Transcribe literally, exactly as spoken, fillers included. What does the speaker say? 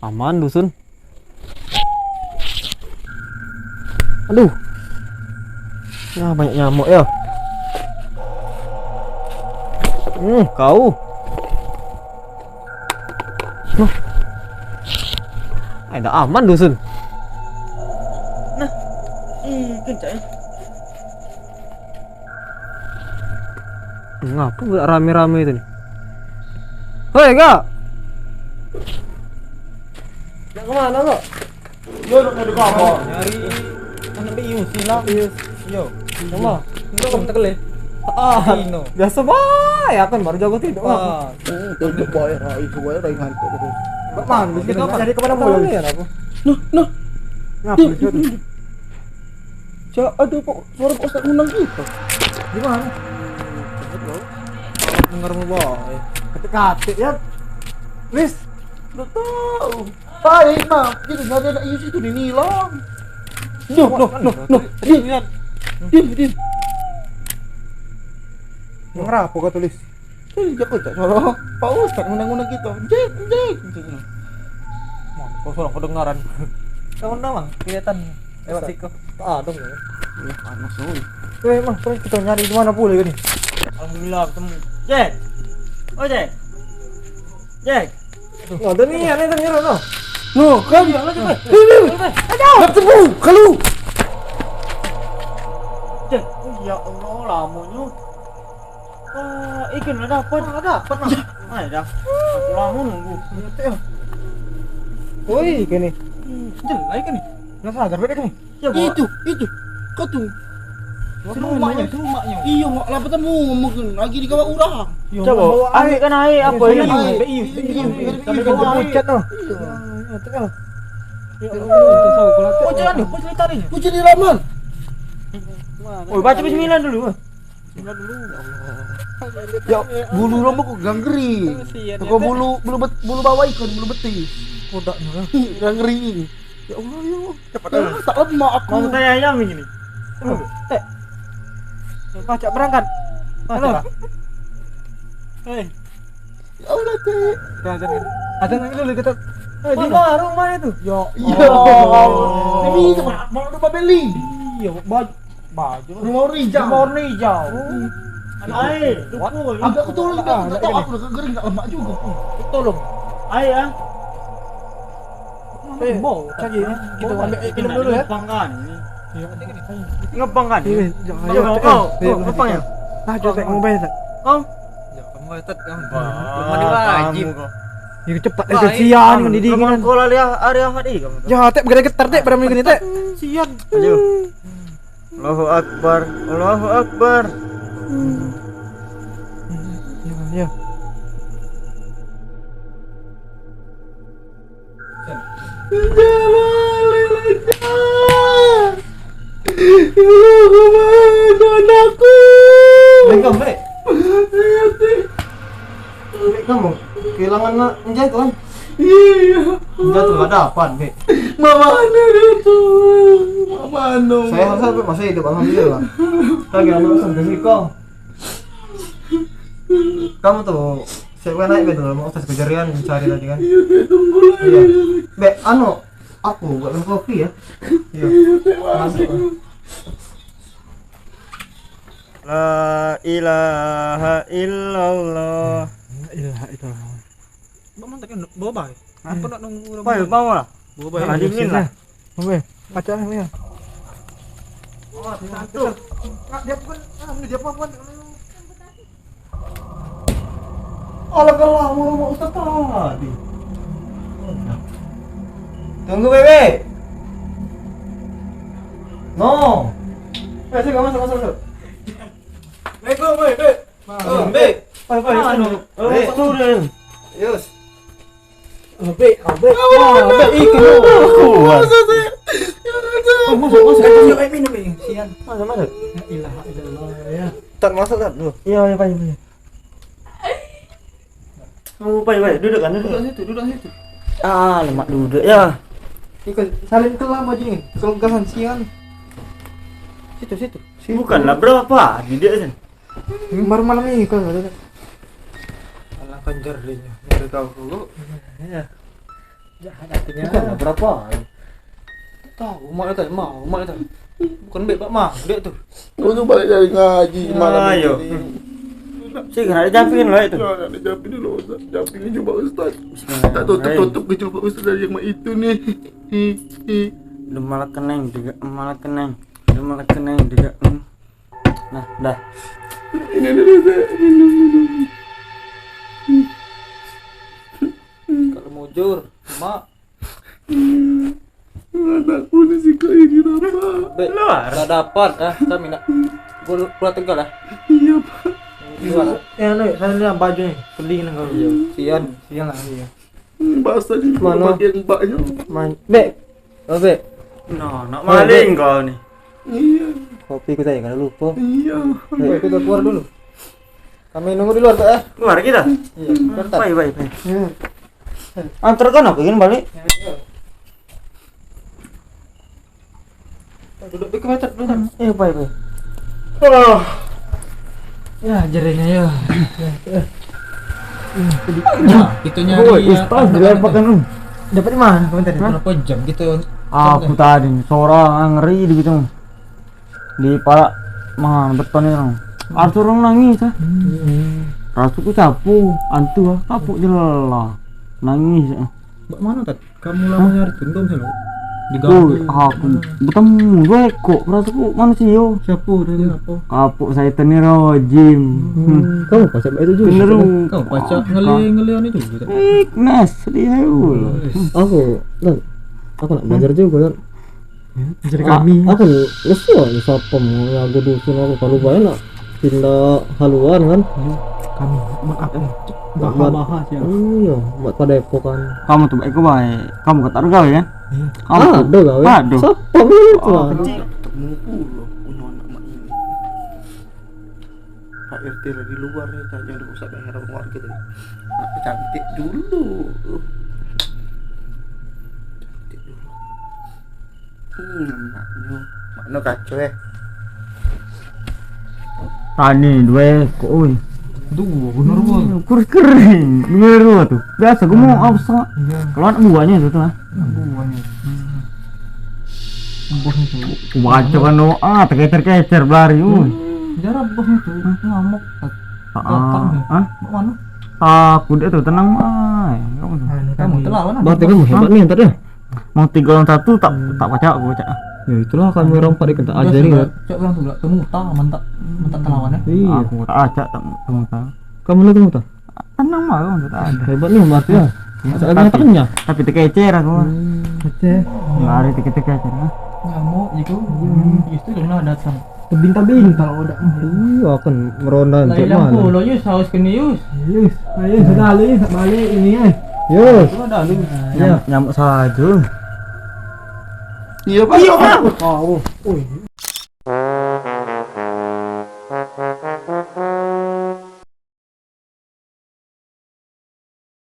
Aman dusun. Aduh. Ya, banyak nyamuk ya. Hmm, kau. Huh. Ai, dah aman dusun. Nah. Ih, kencak ya. Ngapa gerak rame-rame itu nih? Hoi, Kak. Nak kemana, Kak? Yo, nak nyari apa? Nyari anak B I U, silang. Yo. Sama. Itu kamu tekel ya? Ah, Ino. Biasa bae, aku kan baru jago tidur. Ah. Oh, tidur bae, rai, bae, rai ngantuk terus. Mak mana? Kita apa? Cari kemana mulai? Nah, nah. Ngapa? Cak, ada kok suara Pak Ustaz ngundang kita. Di mana? Dengar mau bae. Katik-katik ya. Lis, udah tahu. Baik, Mak. Jadi nggak ada anak Yus itu nih hilang. Duh, duh, duh, duh. Diam, diam, diam. Ngerapo kau tulis? Tulis jago cak suara Pak Ustaz ngundang-ngundang kita. Jek, jek. Kau suara kedengaran. Kau nama kelihatan lewat siku. Tak ada ya. Iya, panas oi. Eh, Mang, terus kita nyari di mana pula ni? Alhamdulillah ketemu. Jack. Oh, Jack. Jack. Tuh, ada ni, ada ni, ada. No, kan? Iya, lagi, Jack. Ini. Ada. Nak temu, kalau. Jack. Oh, ya Allah, lamanya. Wah, ikan lah dapat. Ah, dapat, Mang. Ah, dah. Aku lama nunggu. Oi, kene. Jelai kan ni? Nah, sadar beda kan ni? Ya, itu, itu. Kau tu. Serumaknya, serumaknya. Iya, mak, lah ketemu mungkin lagi digawa orang. Coba, ambil kan air apa ini? Air. Sampai terpucat tu. Iya. Ya Allah, tak tahu kalau tak. Kau jangan, kau cerita ni. Kau jadi ramal. Oi, baca bismillah dulu. Bismillah dulu. Ya, bulu rambut kok gang kering. Kesian, ya, kok bulu, bulu bet-, bulu bawah ikon, bulu betis. Kodaknya. Gang kering. Ya Allah, ya. Cepat dah. Tak lemak aku. Mau saya ayam ini. Tek. Pacak berangkat. Halo. Hei. Ya Allah, Tek. Azan kan. Azan kan dulu kita. Eh, di mana rumah itu? Ya. Ya. Ini itu, Mak. Mau lupa beli. Iya, baju. Baju. Rumah warna hijau. Rumah warna hijau. Ayo, agak aku tolong, aku tak tahu, aku dah kering, tak lemak juga. Tolong. Ayo, ah. Eh, bau, cari, eh. Kita ambil, eh, minum dulu, ya. Ngebang kan ini. Iya. Ngebang kan? Iya, iya, iya. Kau, kau, kau, ngebang ya? Ah, coba, mau bayar tak? Kau? Ya, kamu bayar tak, kamu. Belum ada wajib. Kamu kau. Ya, cepat, eh, kesian, didikan. Kau lali hari Ahad, eh, kamu. Ya, Tek, bergetar, Tek, pada minggu ni, Tek. Sian. Ayo. Allahu Akbar, Allahu Akbar. Ya, ya. Assalamualaikum, Mek. Mek, kamu kehilangan nak menjahit, kan? Iya, iya. Menjahit tu enggak dapat, Mek. Mama anu dia tu. Mama anu. Saya rasa masih hidup, alhamdulillah. Lagi anu sampai siko. Kamu tuh, siap kan naik betul, mau Ustaz kejarian cari tadi kan? Iya, Tek, tunggu lah. Iya. Bek, anu, aku buatkan kopi ya. Iya. Iya, Tek, makasih. La ilaha illallah. La ilaha illallah. Bang, tak kena bawa bai. Apa nak nunggu orang? Bai, bawa lah. Bawa bai. Nah, dingin lah. Oke, pacak lah ya. Oh, satu. Dia pun, ah, dia pun, pun. Alah, kalau mau rumah Ustaz tadi. Tunggu, Bebe. No. Eh, sini, masuk, masuk, masuk. Assalamualaikum, Bebe. Oh, Bebe. Pai, pai, anu, eh, turun. Yus. Ambek, ambek. Ambek ikan. Kuat. Masuk, masuk, masuk. Minum, minum. Sian. Masuk, masuk. La ilaha illallah, ya. Tak masuk, tak? Dulu. Iya, iya, Pak, iya. Oh, Pak, Pak, duduk kan, duduk. Duduk situ, duduk situ. Ah, lemak duduk ya. Ikut saling kelam aja ni. Kalau gasan sian. Situ, situ. Bukanlah berapa, duduk kan. Baru malam ini kau ada. Alah, kan jarinya. Nyari kau dulu. Iya. Bukan lah berapa. Tahu, umak itu, mau, umak itu. Bukan baik, Pak, mah, dek tu. Kau tu balik dari ngaji malam Ayo. Ini. Si kena dijapin lah itu. Ya, nak dijapin dulu, Ustaz. Japin ni cuba, Ustaz. Bismillahirrahmanirrahim. Tak tutup-tutup ke cuba, Ustaz, dari yang mak itu ni. Hi, hi. Udah malah keneng juga, malah keneng. Udah malah keneng juga. Hmm. Nah, dah. Ini dulu, Ustaz. Minum, minum. Kalau mujur, mak. Anakku ni sikok ini, Bapak. Bek, Luar. Tak dapat, ah, kami nak. Gua keluar tegal, ah. Iya, Pak. Di luar, ah. Eh, anu, sana ni baju ni. Beli ni kau. Iya, sian. Sian lah, iya. Hmm, basah ni. Mana? Bagian baknya. Man, Bek. Oh, Bek. No, nak Bek, maling Bek. Kau ni. Iya. Kopi ku tadi kalau lupa. Iya. Bek, kita keluar dulu. Kami nunggu di luar, Pak, eh. Keluar kita? Iya, keluar, tak? Baik, baik, baik. Iya. Antar kan aku ingin balik. Duduk di meter dulu. Iya, baik, baik. Oh. Ya, jerinya ya. Ya, ya. Nah, kita nyari Woi, ya, ustaz, anak-anak dilempakan, tuh. Om. Dapat di mana kamu tadi? Hah? Berapa jam kita? Aku tadi seorang ngeri di situ. Di parak mana beton itu. Ada orang nangis ah. Hmm. Rasaku sapu, antu ah, kapuk jelah. Nangis ah. Bak mana, Tat? Kamu lama nyari gendong sih lo. Diganggu. Oh, aku betemu dua ekor, rasaku manusia. Siapa dia? Siapa? Kapuk setan ni rojim. Hmm. Kamu pacak baik itu juga. Bener. Kau pacak ngeli-ngeli anu juga, Tat? Eh, mas, dia. Wes. Aku, Tat, aku nak belajar juga, Tat. Ya, jadi kami. Aku ni nyesal ni sapa mau lagu dusun aku kalau bae nak pindah haluan kan. Ya, kami maaf ya. Baha-baha sih. Iya, buat pada epo kan. Kamu tu baik baik. Kamu kata gawe kan? Iya. Kamu ada gawe. Aduh. Sapa mau itu? Oh, kecil. Ketemu pulo punya anak mak ini. Pak R T lah di luar ni, jangan rusak bayar warga tadi. Nak cantik dulu. Cantik dulu. Hmm, maknyo, maknyo kacau eh. Tani dua ekor oi. Duo bener, Bos. Hmm, kurus kering. Dua dua tu. Biasa gemuk apa sama? Iya. Kalau anak buahnya tu tu lah. Anak buahnya. Hmm. Bos itu. Baca kan doa, terkecer-kecer belari oi. Hmm. Jarang bos itu ngamuk. Ah, Datang ah. Hah? Mak mana? Aku dia tu tenang ai. Kamu tu. Anu, kamu tadi. Telah mana? Berarti kamu hebat ni tadi. Mau tiga lawan satu tak, tak pacak aku pacak. Ya itulah kami orang pada kita ajari. Cak orang tu lah temu ta mantap mantap telawan eh. Iya. Aku tak acak tak temu ta. Kamu lah temu ta? Tenang mah kamu tak ada. Hebat ni berarti ya. Tapi, tapi terkecer aku. Hmm. Kecil. Lari terkecer-kecer ah. Ngamuk itu. Hmm. Itu kena datang. Tebing-tebing kalau udah. Iya kan meronda. Lah cak hilang mana? Pulo Yus, haus kena Yus. Yus, ayo sudah lu Yus balik ini kan. Yus. Sudah lu. Nyam, nyamuk saja. Iya, Pak. Iya, Pak. Oh, oh.